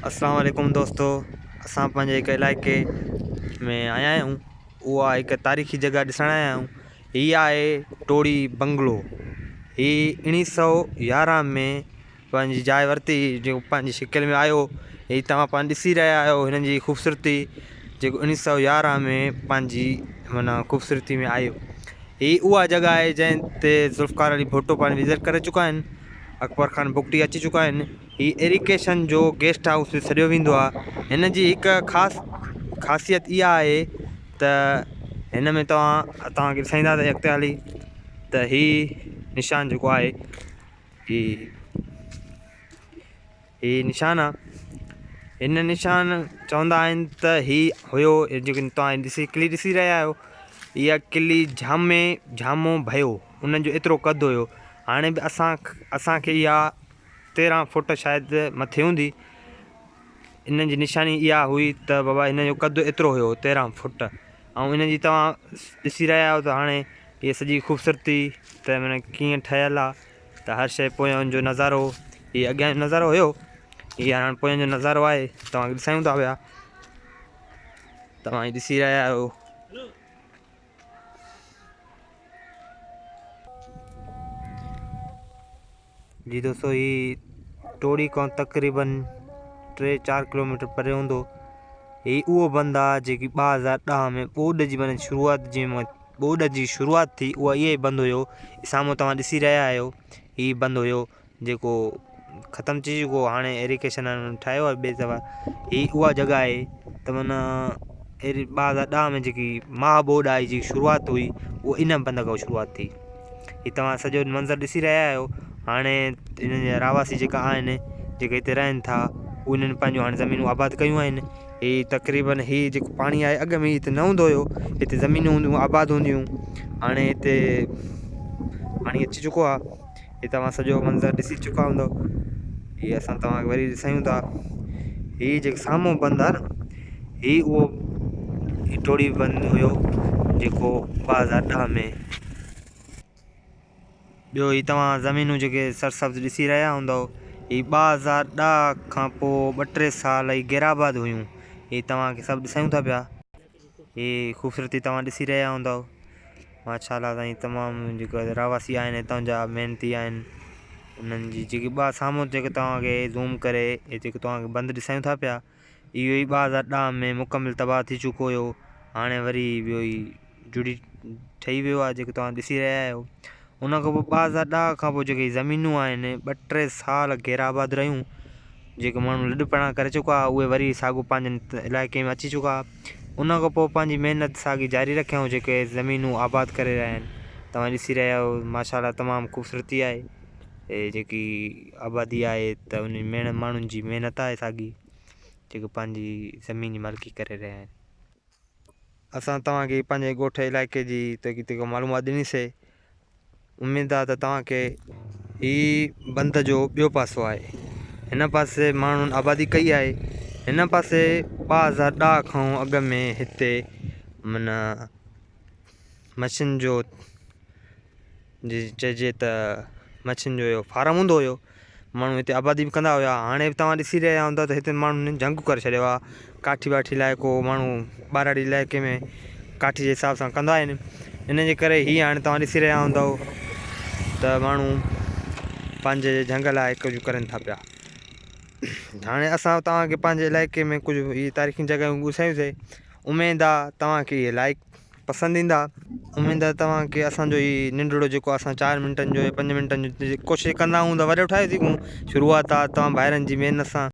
اسلام عليڪم دوستو اسان پنهنجي هڪ علائقي ۾ آيا آهيون اها هڪ تاريخي جڳهه ڏسڻ آيا آهيون هي آهي ٽوڙي بنگلو هي اڻيهه سو يارهن ۾ پنهنجي جاء ورتي جيڪو پنهنجي شڪل ۾ آيو هي توهان پاڻ ڏسي رهيا آهيو هن جي خوبصورتي جيڪو اڻيهه سو يارهن ۾ پنهنجي معنيٰ خوبصورتي ۾ آيو هي اها جڳهه آهي جنهن تي ذوالفقار علي ڀٽو پاڻ وزٽ ڪري چڪا آهن اڪبر خان بگٽي اچي چڪا آهن هي ايريگيشن جو گيسٽ هائوس به سڏيو ويندو آهي هن جي هڪ خاص خاصيت اها آهي ته هن ۾ توهان توهان کي ڏسائيندا ته اڳتي هلي ته هي نشان جيڪو آهي هي هي نشان آ هن نشان چوندا آهن ته هي هيو جيڪي توهان ڏسي ڪلي ڏسي رهيا آهيو اها ڪلي جامي جامو ڀيو ان جو ايترو قد هيو هاڻي به اسان اسانکي اها تيرهن فوٽ شايد مٿي هوندي ان جي نشاني اها هئي ته بابا هن جو قد ايترو هيو تيرهن فوٽ ۽ ان جي توهان ڏسي رهيا آهيو ته هاڻي هي سڄي خوبصورتي ته معنيٰ ڪيئن ٺهيل آ ته هر شيء پويان جو نظارو هي اڳيان جو نظارو هيو هي هاڻ پويان جو نظارو آهي توهان کي ڏسايون ٿا پيا توهان هي ڏسي رهيا آهيو جي دوستو هي ٽوڙي کان تقريبن ٽي چار ڪلوميٽر پري هوندو هي اهو بند آ جيڪي 2010 ۾ ٻوڏ جي معنيٰ شروعات جي ٻوڏ جي شروعات ٿي اها اهو ئي بند هيو سامهون توهان ڏسي رهيا آهيو هي بند هيو جيڪو ختم ٿي چڪو هاڻي ايريگيشن ٺاهيو آهي ٻئي دفعا هي اها جڳهه آهي ته معنيٰ ايري 2010 ۾ جيڪي مها ٻوڏ آئي جيڪي شروعات هئي اها ان بند کان شروعات ٿي هي توهان سڄو منظر ڏسي رهيا آهيو هاڻي انهن جا رهواسي جيڪا آهن جيڪي هتي رهن ٿا انهن پنهنجون هاڻي زمينون آباد ڪيون آهن هي تقريبن هي جيڪو پاڻي آهي اڳ ۾ هتي نه هوندو هيو هتي زمينون هونديون آباد هونديون هاڻي هتي پاڻي اچي چڪو آهي هي توهان سڄو منظر ڏسي چڪا هوندو هي اسان توهان کي وري ڏسايون ٿا هي جيڪو سامهون بند آهي نه هي اهو ٽوڙي بند هيو جيڪو 2010 ۾ ٻيو هي توهان زمينون جيڪي سرسبز ڏسي رهيا هوندؤ هي 2010 کان پوء ٻه ٽي سال هي غير آباد هيون هي توهان کي سڀ ڏسايون ٿا پيا هي خوبصورتي توهان ڏسي رهيا هوندؤ ماشاء الله سائين تمام جيڪو رهواسي آهن هتان جا محنتي آهن انهن جي جيڪي ٻا سامهون جيڪي توهان کي زوم ڪري هي جيڪي توهان کي بند ڏسايون ٿا پيا اهو ئي 2010 ۾ مڪمل تباهه ٿي چڪو هيو هاڻي وري ٻيو ئي جڙي ٺهي ويو آهي جيڪو توهان ڏسي رهيا آهيو ان کان پوء 2010 کان پوء جيڪي زمينون آهن ٻه ٽي سال غير آباد رهيون جيڪي ماڻهو لڏ پلاڻ ڪري چڪا اهي وري ساڳو پنهنجن علائقي ۾ اچي چڪا ان کان پوء پنهنجي محنت ساڳي جاري رکيائون جيڪي زمينون آباد ڪري رهيا آهن توهان ڏسي رهيا آهيو ماشاء الله تمام خوبصورتي آهي هي جيڪي آبادي آهي ته ان ميڻ ماڻهن جي محنت آهي ساڳي جيڪو پنهنجي زمين جي مالڪي ڪري رهيا آهن. اسان توهان کي پنهنجي ڳوٺ علائقي جي تحقيقي معلومات ڏني سي اميد آهي ته توهان کي. هي بند جو ٻيو پاسو آهي هن پاسي ماڻهن آبادي ڪئي آهي هن پاسي 2010 کان اڳ ۾ هتي معنيٰ مڇين جو جي چئجي ته مڇين جو اهو فارم هوندو هيو ماڻهو هتي آبادي به ڪندا هيا هاڻي به توهان ڏسي رهيا هوندا ته هتي ماڻهن جهنگ ڪري ڇڏيو آهي ڪاٺي واٺي لاء ڪو ماڻهو ٻهراڙي علائقي ۾ ڪاٺي جي حساب سان ڪندا آهن ان جي ڪري هي هاڻي توهان ڏسي رهيا هوندو ته ماڻهو پنهنجي جهنگ لاء ڪجهه ڪرن ٿا پيا هاڻي اسان توهان کي پنهنجي علائقي ۾ ڪجهه هي تاريخي جڳهيون ڏسايونسي اميد آهي توهان کي اهي لائق پسند ايندا. اميد آهي توهان کي اسان جو هي ننڍڙو جيڪو اسان چار منٽن جو يا پنج منٽن جو ڪوشش ڪندا آهيون ته وڏو ٺاهي سگهون شروعات آهي توهان ڀائرن جي محنت سان.